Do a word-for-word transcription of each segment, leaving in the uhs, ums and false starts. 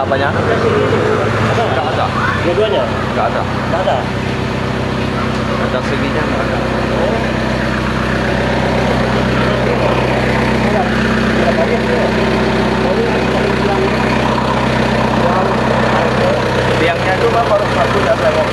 Banyak? Ada. Ada. Dua-duanya? Nggak ada. Nggak ada. Ada sebidang, nggak ada. Tiangnya tu mah baru satu dah saya.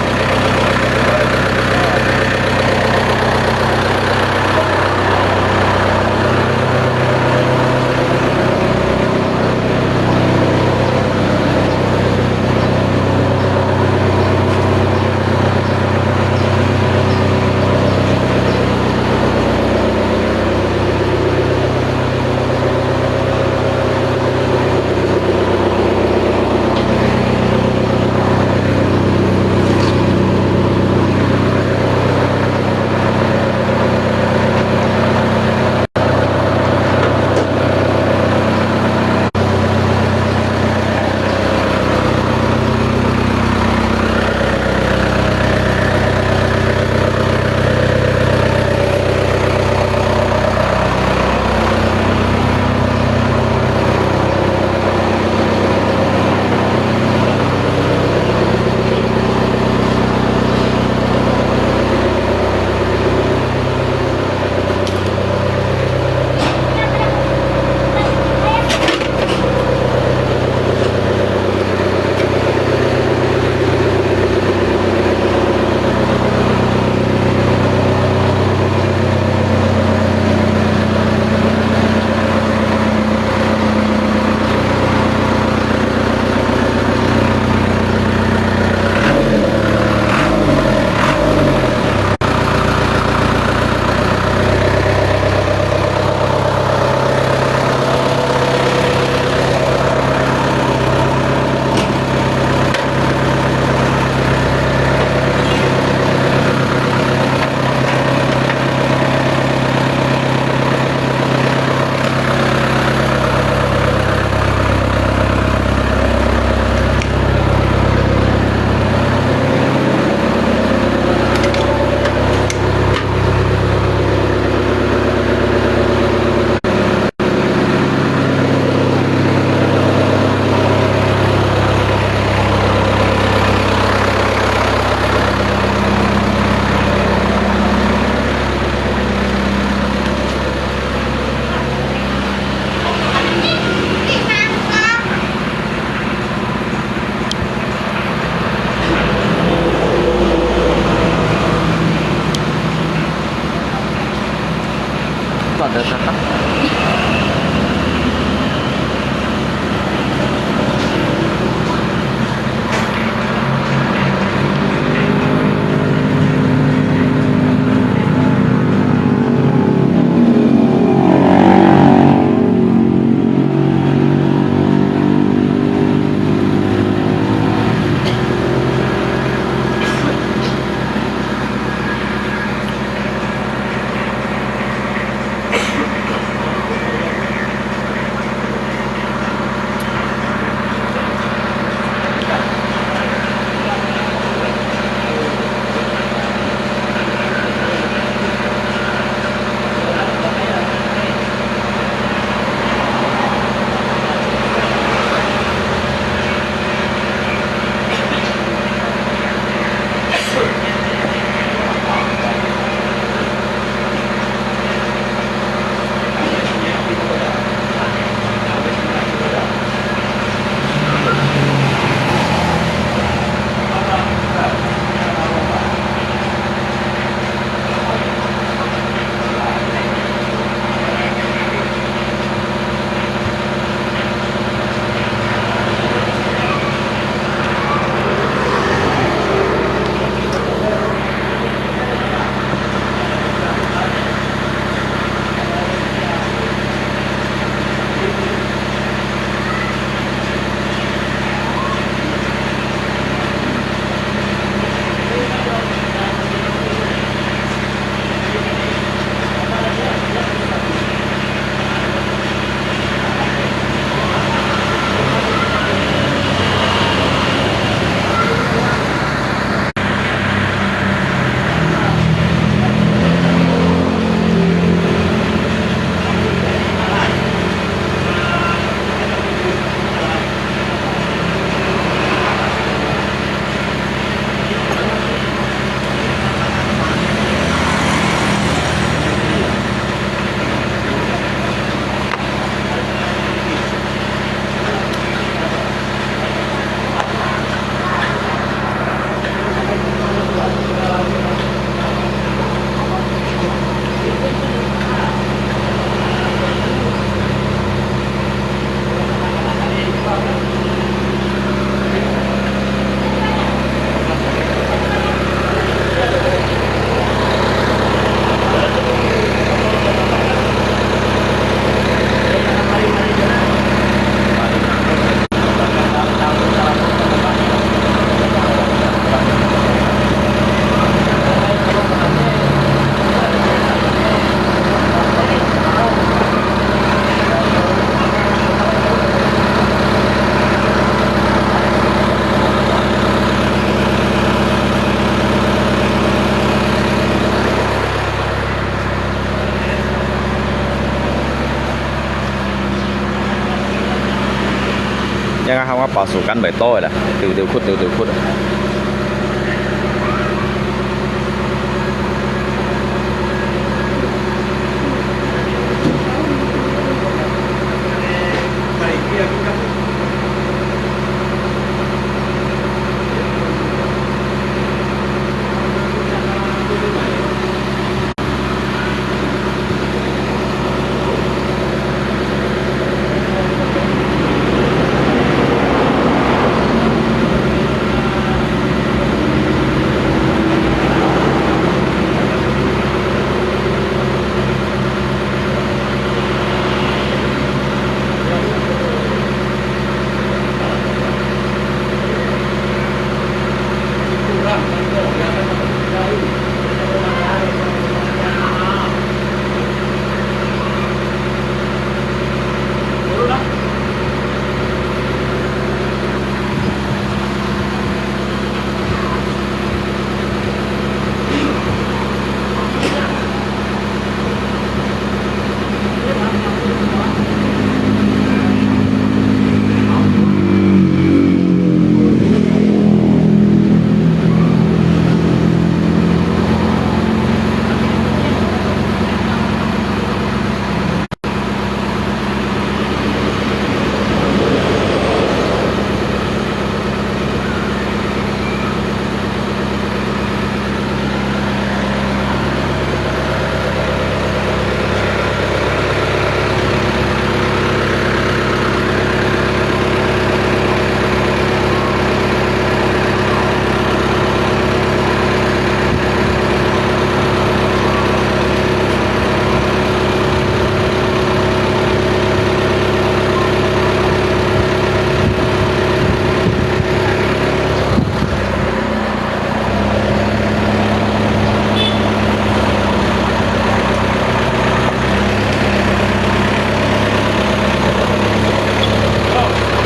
Hâ, pasukan baik to lah, tiu-tiu khut, tiu-tiu khut.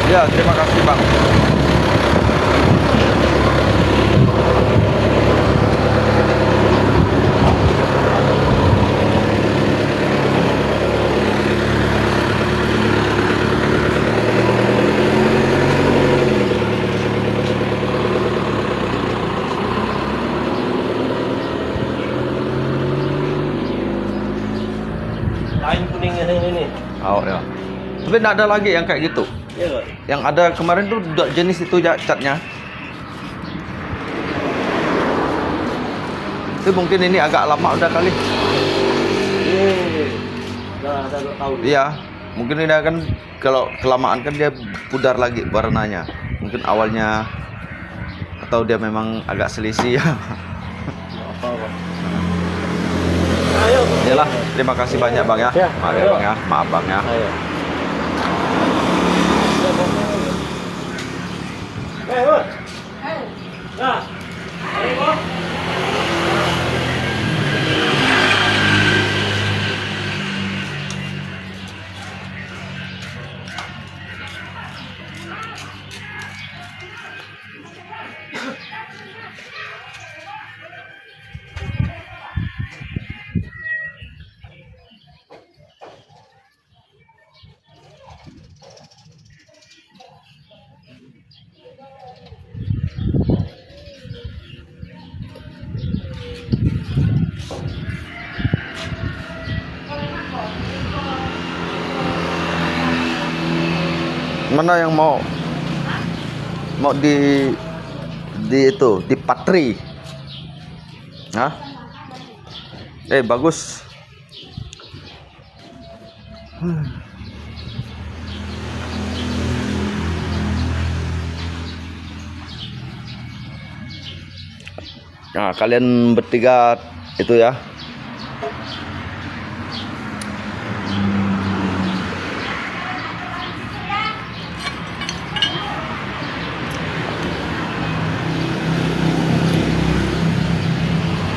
Ya, terima kasih, Bang. Lain kuning ini, ini. Oh, ya. Tapi nggak ada lagi yang kayak gitu. Iya, Pak. Yang ada kemarin tuh udah jenis itu ya catnya. Itu mungkin ini agak lama udah kali. Ini udah ada dua tahun. Iya, mungkin ini akan, kalau kelamaan kan dia pudar lagi warnanya. Mungkin awalnya, atau dia memang agak selisih ya. Nggak apa-apa. Ayo. Yalah, terima kasih banyak, Bang, ya. Ya. Maaf ya, ayo. Bang, ya. Maaf, Bang, ya. Ayo. Eh, Bang. Nah. Mana yang mau, mau di, di itu, dipatri? Hah? Eh, bagus. Nah, kalian bertiga itu ya.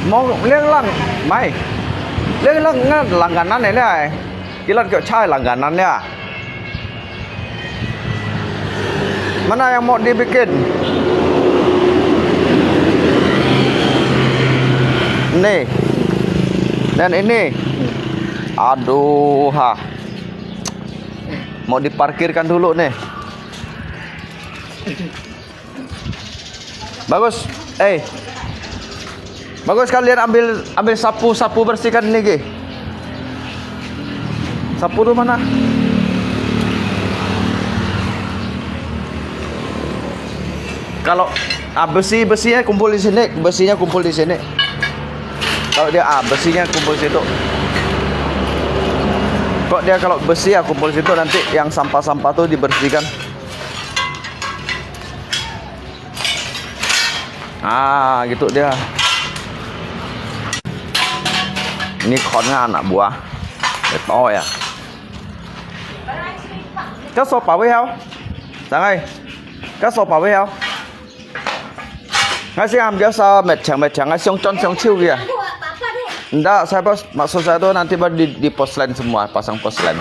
Mong liang lang, mai. Liang lang ngan langganan ne liai. Kilat kok chai langganan liai. Mana yang mau dibikin? Nih. Dan ini. Aduh, ha. Mau diparkirkan dulu nih. Bagus. Eh. Bagus, kalian ambil, ambil sapu, sapu bersihkan ini, Ki. Sapu tu mana? Kalau, ah, besi, besinya kumpul di sini, besinya kumpul di sini. Kalau dia, ah, besinya kumpul situ. Kok dia kalau besi ya kumpul situ, nanti yang sampah-sampah tu dibersihkan. Ah, gitu dia. Ini kon nga anak buah. Betul ya. Kau so pa wei hao? Sang ai. Kau so pa wei hao? Ngai sing am biasa mechang-mechang, ngai siung con siung ciu ya. Ndak, saya pas, maksud saya tu nanti baru di, di porselen semua, pasang porselen.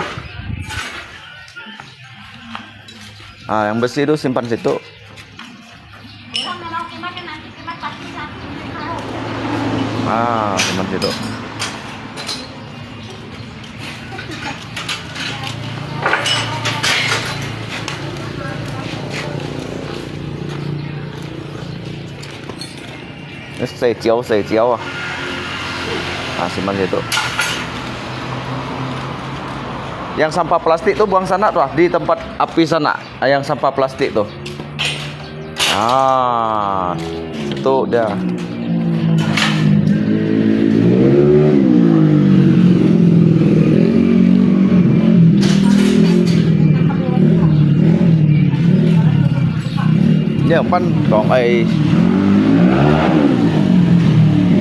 Ah, yang besi tu simpan situ. Ah, simpan situ. Sejiau, sejiau ah. Ah, simpan situ. Yang sampah plastik tu buang sana tu ah, di tempat api sana. Ah, yang sampah plastik tu. Ah, tu dia. Dia pan dong ai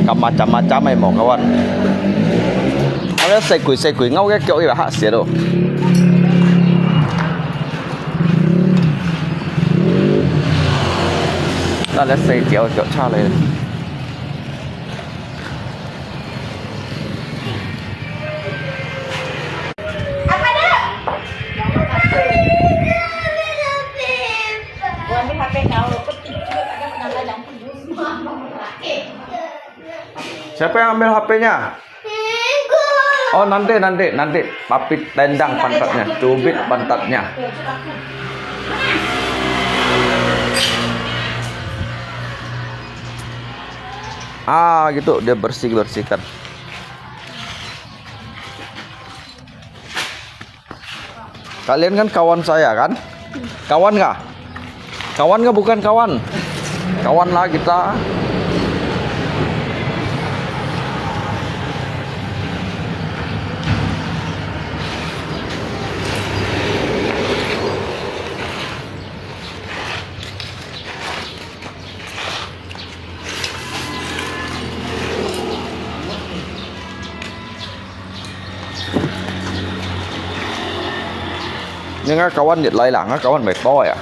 kam macam-macam ai mo kawan. Ada sekui-sekui ngau ke kiok ila hak sia tu. Nah, let's say, 腳，腳叉了。Siapa yang ambil H P-nya? Oh, nanti, nanti, nanti. Papit tendang pantatnya, cubit pantatnya. Ah, gitu, dia bersih-bersihkan. Kalian kan kawan saya, kan? Kawan nggak? Kawan nggak? Bukan kawan. Kawan lah kita. Ni ngai kawan nhiệt lại là ngai kawan mệt bó à.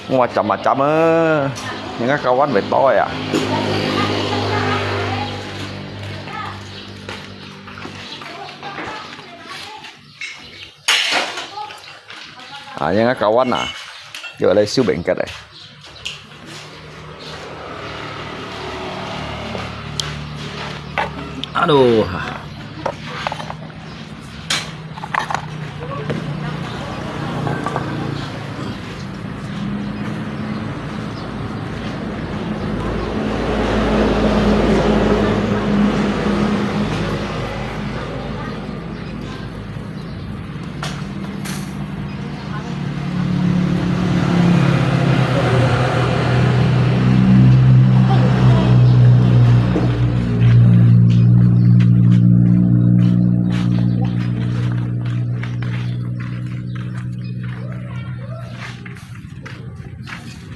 Ngua chăm mà chăm ơ. Ni ngai kawan mệt bó à. Ah, yang kawan ah. Yo, lai siu bengkat eh. Aduh.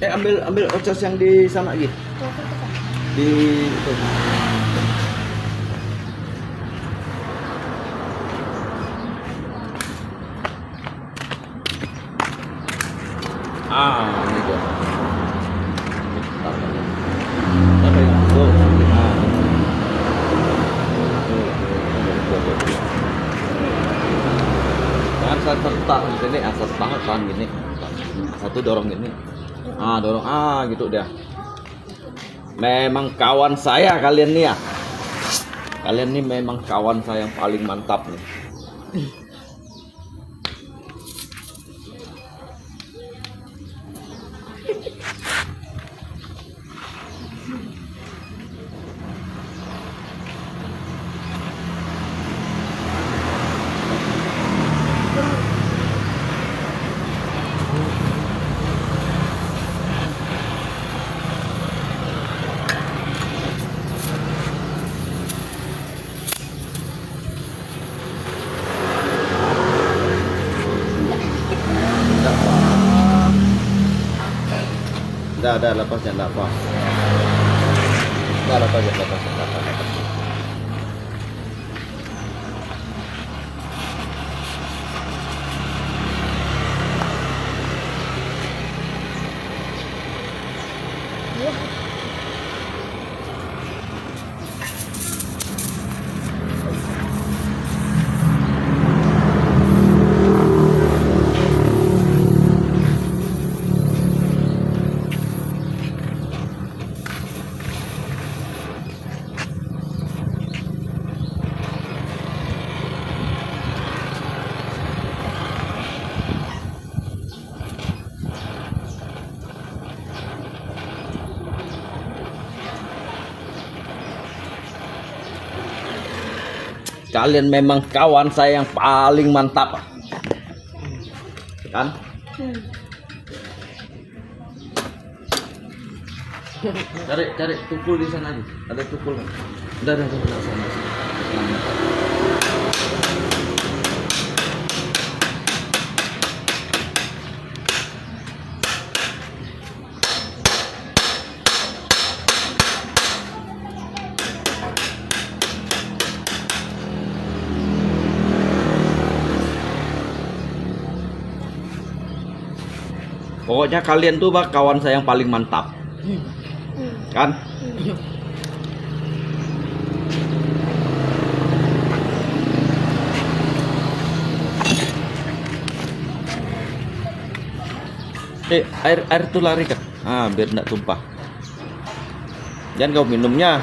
Eh, ambil, ambil ocha yang di sana lagi. Di itu. Ah, ini dia. Ini pertama. Apa yang? Oh, sini. Ah, ini. Jangan saya serta di sini, ah, serta tahan gini. Satu dorong gini. Ah, dorong. Ah, gitu dia. Memang kawan saya kalian nih ya. Kalian nih memang kawan saya yang paling mantap nih. Dah, lepas, jangan lepas. Dah, lepas, jangan lepas, jangan lepas, jangan lepas. Kalian memang kawan saya yang paling mantap. Kan? Hmm. Cari, cari tukul di sana aja. Ada tukul kan? Udah, udah, udah, udah, sana, sana. Pokoknya kalian tuh bah kawan saya yang paling mantap. Kan? Eh, air, air tuh lari kan? Ah, biar nggak tumpah. Jangan kau minumnya.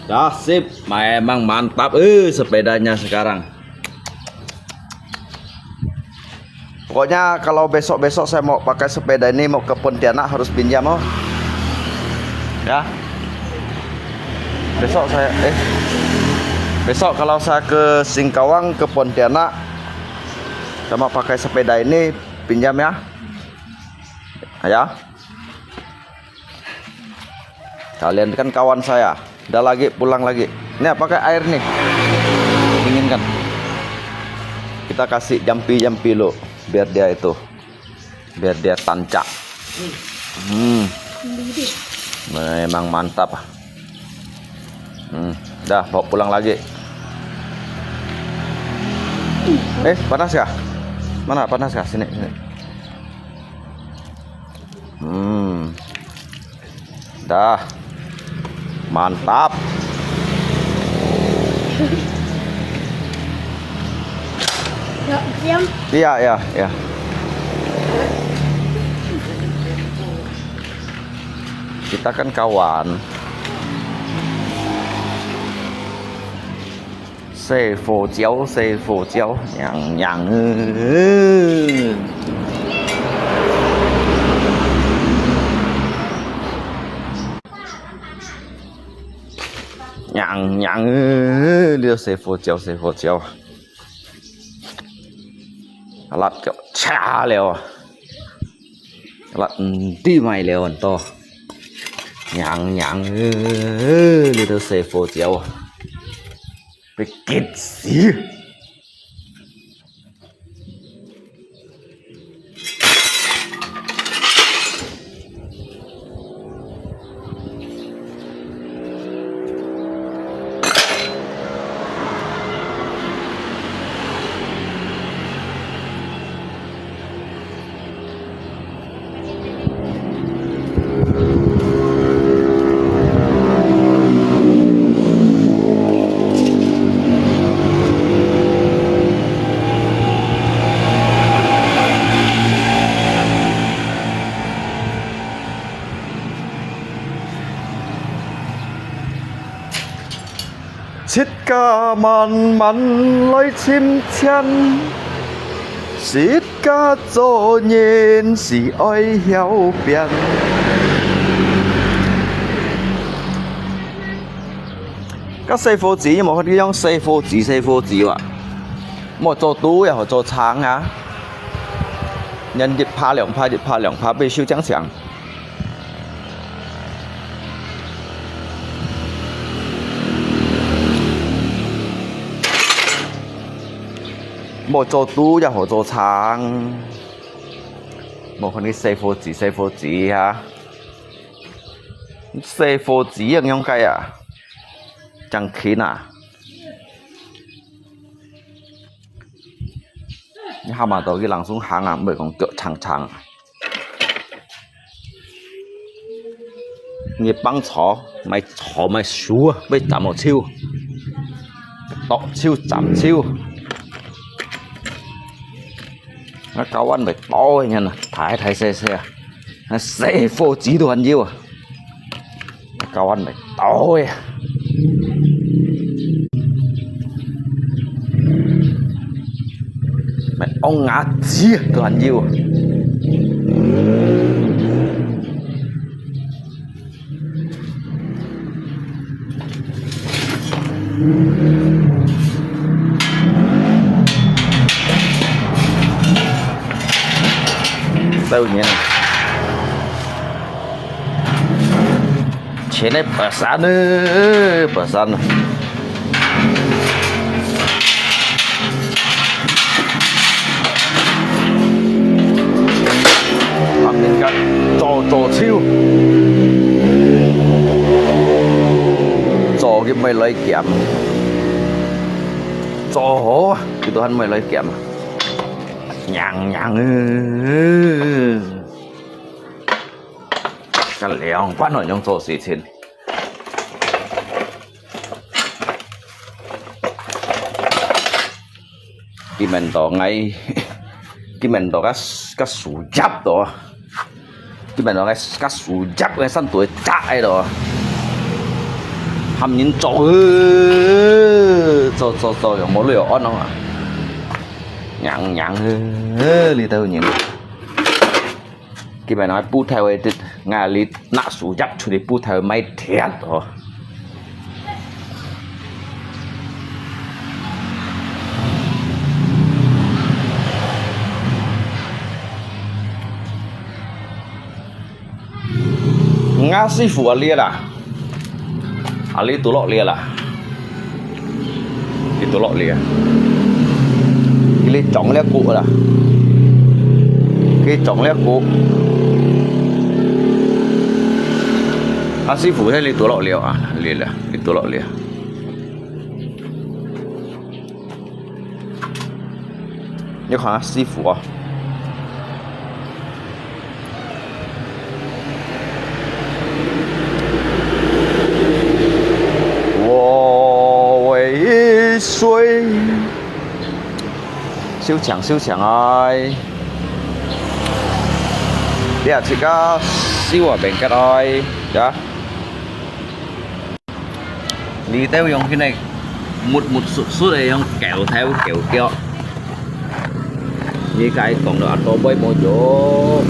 Dah sip, memang mantap eh sepedanya sekarang. Pokoknya kalau besok-besok saya mau pakai sepeda ini mau ke Pontianak harus pinjam oh. Ya. Besok saya eh besok kalau saya ke Singkawang ke Pontianak saya mau pakai sepeda ini pinjam ya. Ya. Kalian kan kawan saya. Dah lagi, pulang lagi. Nih, pakai air nih. Dingin kan? Kita kasih jampi-jampi dulu, biar dia itu, biar dia tancap. Hmm, memang mantap. Hmm, dah, bawa pulang lagi. Eh, panas kah? Mana panas kah? Sini, sini. Hmm. Dah. Mantap. Ya, siap. Iya, iya, iya. 大家搞完。細火椒，細火椒，娘娘呃。娘娘呃，這細火椒，細火椒。辣椒，叉了啊！ 辣，嗯，對，買了很多。娘娘，呃，這兜細火椒啊，被激死。 自家慢慢來尋錢，自家做人是愛曉變。該細火子，無法度用細火子，細火子哇，無做肚也好做腸啊，人一拍兩拍，一拍兩拍，被收正強。 無做肚也好做腸，無看你細火子細火子哈，細火子樣樣个啊，正輕啊！你喊嘛到去人送行啊，毋會講腳長長。 你幫坐，買坐買樹啊，買斬毛樹，剁樹斬樹。啊，搞碗買刀个人啊，大大細細啊，啊，細火子都還有啊。 搞碗來倒呀。買王牙子都還有。 十五年了。前來爬山了，爬山了。啊，人家做，做手，做佢毋會來撿。 做好啊，佢都還毋會來撿啊。娘娘呃，該兩班人樣做事情。佢們都愛，佢們都該，該樹葉都。 佢們兩個該樹葉个山都會炸个咯，喊人做呃，做做做，用無路用安咯啊！娘娘呃，這兜人，佢們兩個布頭个，𠊎這拿樹葉出去布頭賣鐵哦。 吾師傅啊，這啦，啊，這都落這啦，這都落這，這裝這個啦，這裝這個，啊，師傅，這都落這啊，這啦，這都落這。 你看啊，師傅啊。我為誰？收場，收場哎！你啊，自家收啊，免結哎！呀，這兜用該个密密實實个用狗頭狗腳。你該講到啊，都會無用。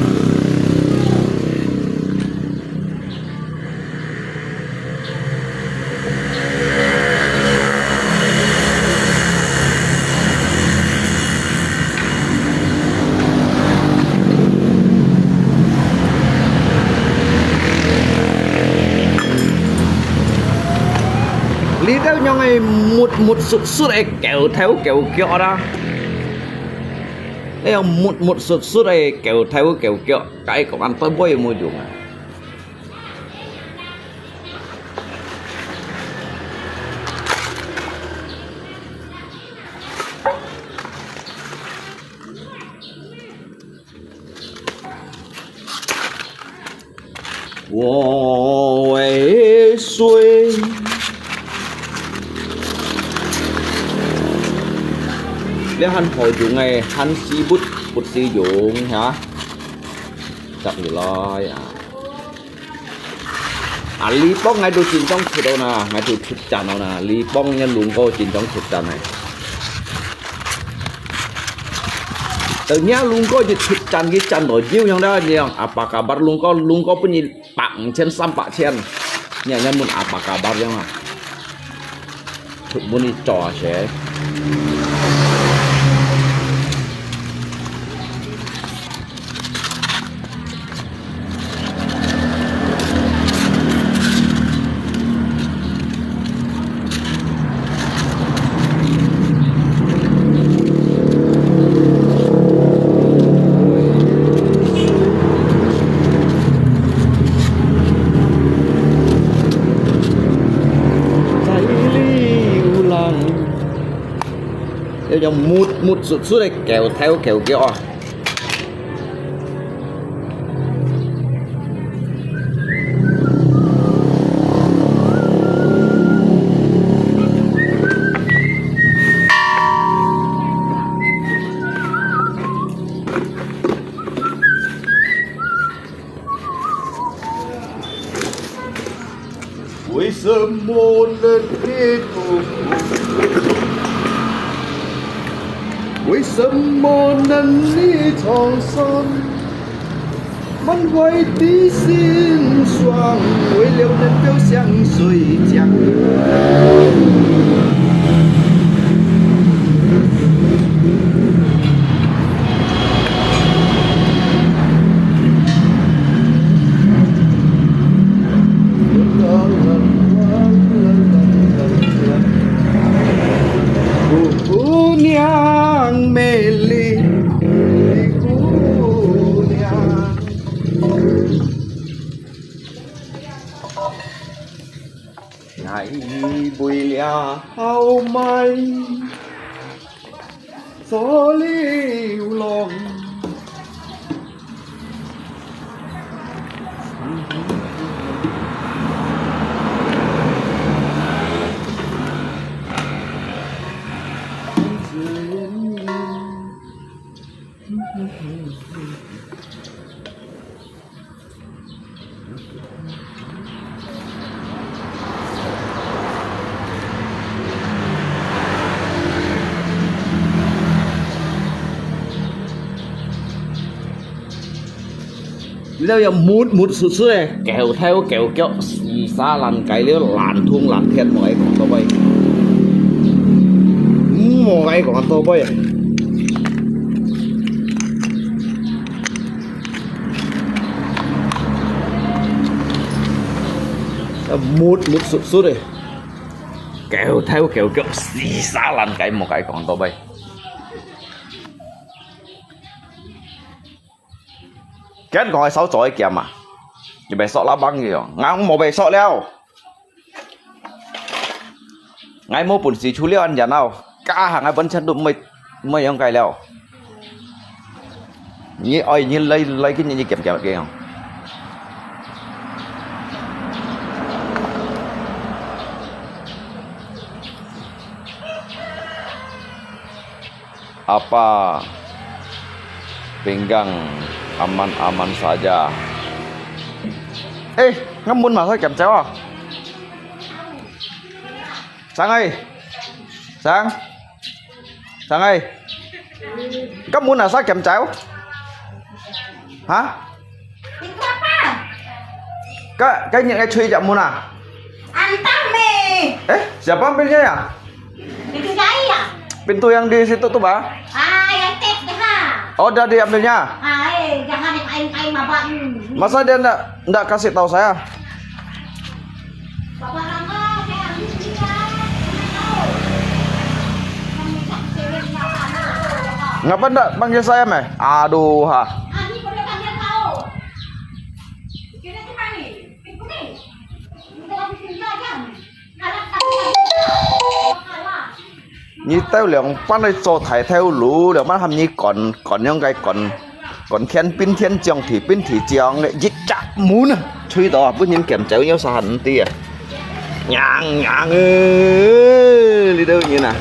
這兜樣个密密實實个狗頭狗腳啊！這樣密密實實个狗頭狗腳，該講恁多會無用啊！ 我个水。這還好用个，還使不，不使用，哈？接起來啊。 啊，這幫𠊎都真正出到哪，𠊎都出戰到哪，這幫个龍哥真正出戰个。等下龍哥一出戰，佢戰到有樣啦，你講，啊，apa kabar龍哥，龍哥分你百五千、三百千，你還問apa kabar樣啊？ Thuk buni cho ashe. 在流浪。這種密密實實个狗頭狗腳啊！ 为什么能你痛苦？为什么能你创伤？满怀的心酸，为了能够像水江。 姑娘，美丽的姑娘。 哪一位了豪迈做流浪？ 你兜有密密實實个，狗頭狗腳，死沙爛雞了，爛通爛鐵，莫愛講到尾。莫愛講到尾。 密密實實个，狗頭狗腳，死沙爛雞，莫愛講到尾。今講个手做一件嘛，你咪索拉邦个哦，𠊎無咪索了。 𠊎無本事出了恁樣哦，加下𠊎本身都毋會，毋會樣个了。你愛你來，來去你，你減減个哦。 Apa pinggang aman-aman saja. Eh, Ngam mun masa kiam cau ah. Sang ai. Sang. Sang ai. Ngam mun masa kiam cau. Hah? Ka, ka ngiet ngai chui jak mun ah. Ang tang me. Eh, siapa ambilnya ya? Itu jai ya. Pintu yang di situ tuh, Bah? Ah, yang tek dah. Oh, dah diambilnya? Ah, eh, jangan dipain-pain mabak. Masa dia ndak, ndak kasih tahu saya? Bapak Rangga, saya ambil sini ya. Jangan tahu. Ngapa ndak panggil saya, meh? Aduh, ha.你兜兩班來做大頭路，兩班喊你趕，趕樣个趕，趕天兵天將，地兵地將个，一隻門啊，吹到啊，分人撳走，有啥人知啊？娘娘欸，你兜人啊！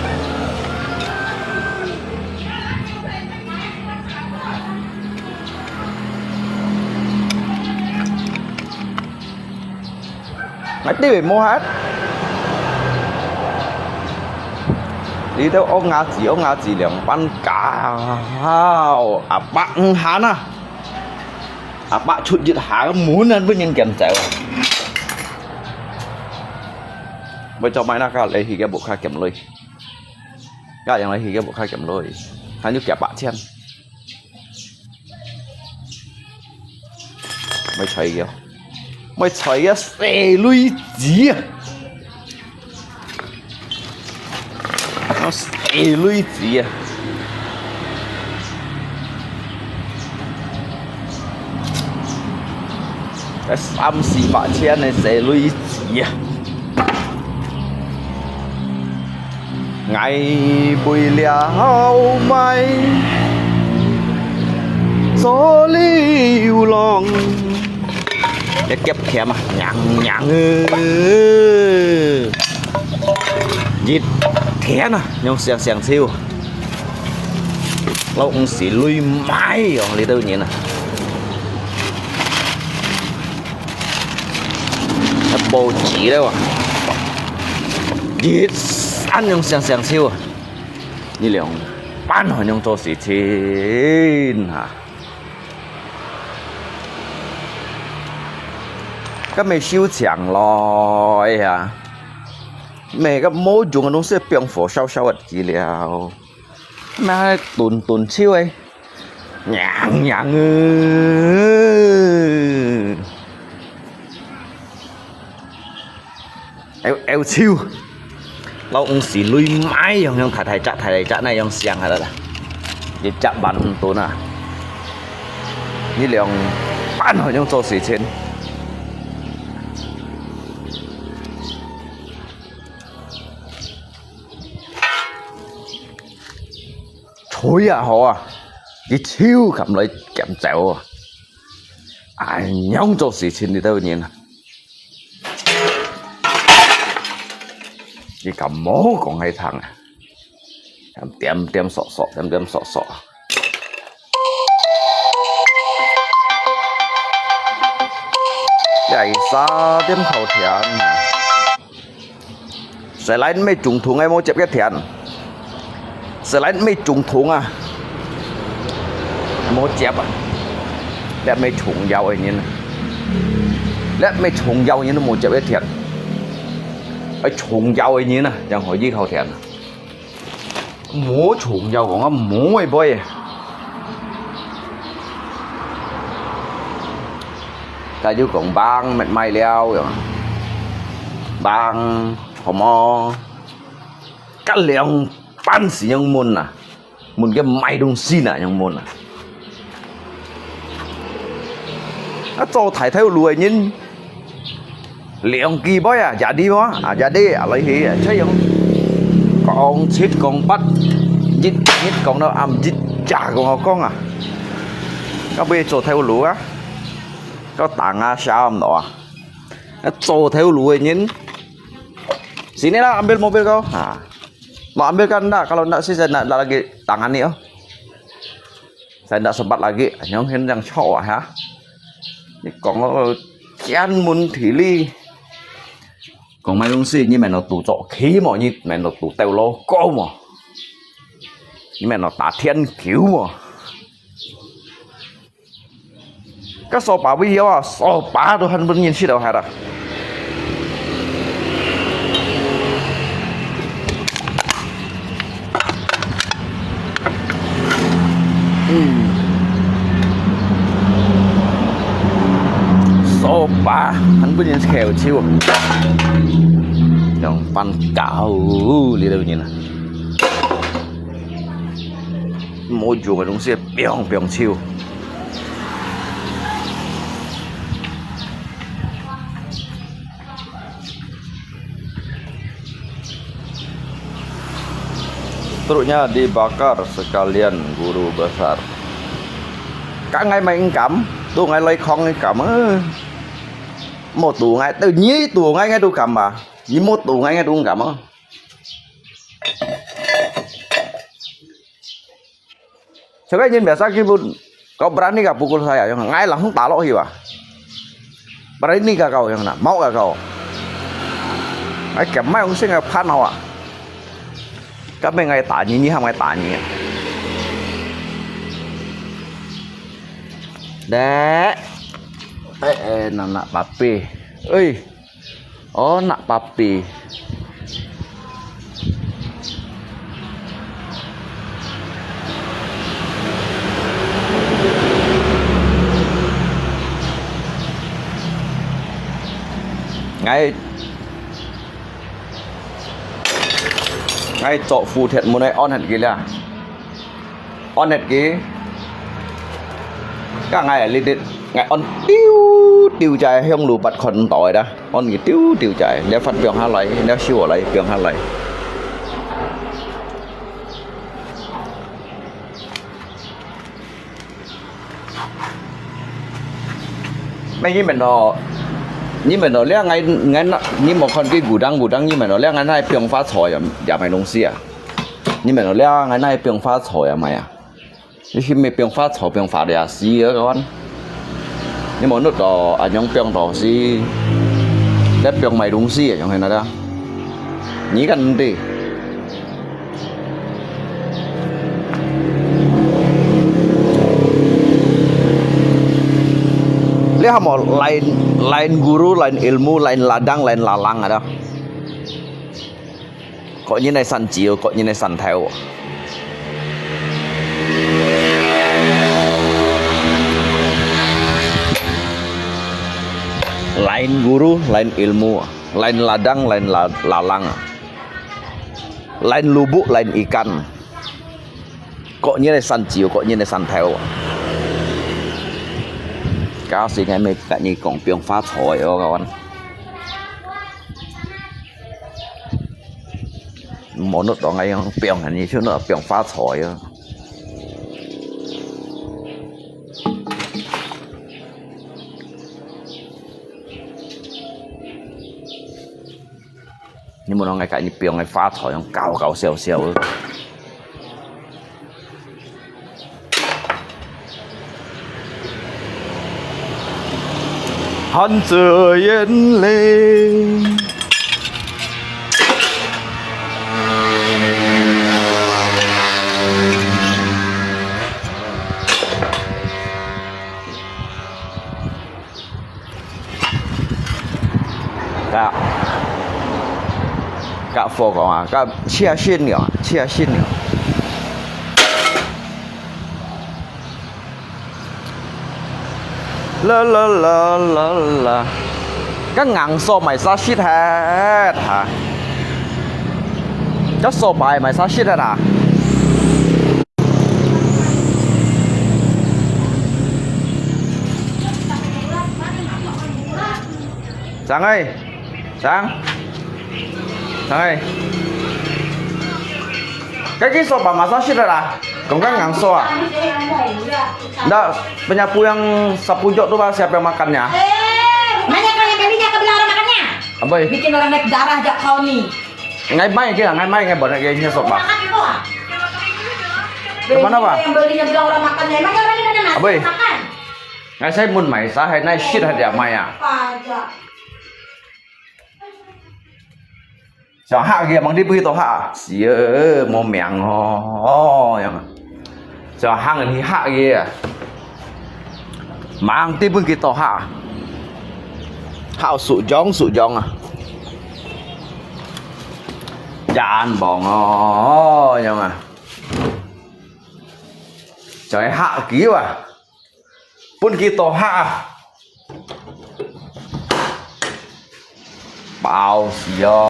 𠊎知無哈？你兜戇牙子戇牙子兩班搞，阿伯毋閒啊！阿伯出一下門啊，分人撳走啊！會做麼个那個來去个屋下撳鐳？該樣來去个屋下撳鐳，還有幾百千。 買菜个，買菜个細鐳子啊！啊，細鐳子啊！該三四百千个細鐳子啊！ 𠊎為了買做流浪。一夾甜啊，娘娘欸！一甜啊，用香香笑。老公是鐳買哦，你兜人啊。 報紙了啊！一山用想想笑啊！你兩班還用做事情啊？該沒收場咯，哎呀！每個無用个東西，放火燒燒个資料。 那頓頓笑欸，娘娘欸！噯噯笑，老公是鐳買樣樣大大隻大大隻那樣香啊啦，一隻萬五噸啊！你兩班還用做事情？ 吹啊好啊，佢超敢來撿走啊！恁樣做事情你兜人啊！你敢無講愛聽啊？點點索索，點點索索。這係三點頭天啊！ 細人乜總統个無接一天，細人乜總統啊，無接啊，這乜重要个人啊，這乜重要个人都無接一天，愛重要个人啊，正可以靠天啊。 無重要講啊，無會背。該就講幫乜賣了，幫好無？該兩班係樣問啊，問个賣東西啊，樣問啊。啊，做大頭路个人， 兩句話啊，jadi無啊，jadi啊，來去啊，就用講七講八，日日講到暗，日夜講好講啊。該會做頭路啊，該打啊，想毋到啊。啊，做頭路个人，sini lah ambil mobil kau. Ha. Mau ambil kan ndak? Kalau ndak sih saya ndak, ndak lagi tangani oh. Saya ndak sempat lagi. Nyong hin yang chok ah ha. Ni kong lo 專門提哩。講買東西，你免到堵早起無？你免到堵鬥老高無？你免到打天球無？該掃把位啊，掃把都還分人食到下啦。 嗯，掃把還分人翹手，用板搞哩都人啊！無用个東西，砰砰手。 Truknya dibakar sekalian, Guru Besar. Ka ngai mai engkam, tu ngai lai khong engkam, eh. Mo tu ngai, tu nyi tu ngai ngai tu kam ba. Nyi mo tu ngai ngai tu kam, eh. Sebagai nyin biasa kibun, kau berani kah pukul saya, yang ngai langsung talok hiu ah. Berani kah kau yang na, mau kah kau? Ai, kemai ung sing ai phan hau ah. Kami ngai tani, ni ham ngai tani. Dek. Eh, eh, nana papi. Oi. Oh, nak papi. Ngai, ngai cok fu thiet mun ai on het ki lia. On het ki. Ka ngai li dit, ngai on tiu tiu chai hiong lu bat khon toi da. On ki tiu tiu chai, lia phat piong ha lai, lia siu lai piong ha lai. Mai nyi men lo, nyi men lo, lia ngai, ngai na, nyi mo khon ki gudang gudang, nyi men lo, lia ngai nai piong fa choi ya, ya mai dong si ya. Nyi men lo, lia ngai nai piong fa choi ya mai ya. Ni khi mê piong fa choi, piong fa lia si ya kawan. Ni mo nut to, a nyong piong to si. Lia piong mai dong si ya, nyong hen na da. Ni kan ti. Lia mo lain, lain guru, lain ilmu, lain ladang, lain lalang ada. Kok nyi nai san chiu, kok nyi nai san theu. Lain guru, lain ilmu, lain ladang, lain la-, lalang. Lain lubuk, lain ikan. Kok nyi nai san chiu, kok nyi nai san theu. Ka si ngai mê ka nyi kong piong fa choi yo kawan. Mo nut dong ai yang piong han nyi chu no piong fa choi yo. Ni mo nong ngai ka nyi piong ngai fa choi yang gao gao xiao xiao. Hàn Zì Yên Linh. Ka, ka fo ko a, ka chia shin liao, chia shin liao. La la la la la. Ka ngang so mai sa shit hat ha. Ka so bai mai sa shit hat ha. Sang ơi. Sang. Sang ơi. Cái cái số bà mà sao shit rồi à? Cũng có ngắn số à? Ndak, penyapu yang sepojok tu, Bang, siapa yang makannya? Nanya kau yang belinya, kau bilang orang makannya. Apa? Bikin orang naik darah jak kau ni. Ngai mai kira, ngai mai ngai buat ngai nyesok, Bang. Makan kau ah. Kemana, Bang? Yang belinya bilang orang makannya. Emangnya orang ini ada nasi makan? 𠊎使問買啥，還耐食還了買啊？想嚇佢啊，望你分佢多嚇啊！死啊，無命哦，哦，樣啊！想行去嚇佢啊！望你分佢多嚇啊！嚇手癢手癢啊！眼望哦，樣啊！就係嚇佢啊！ 分佢多嚇啊！飽死哦！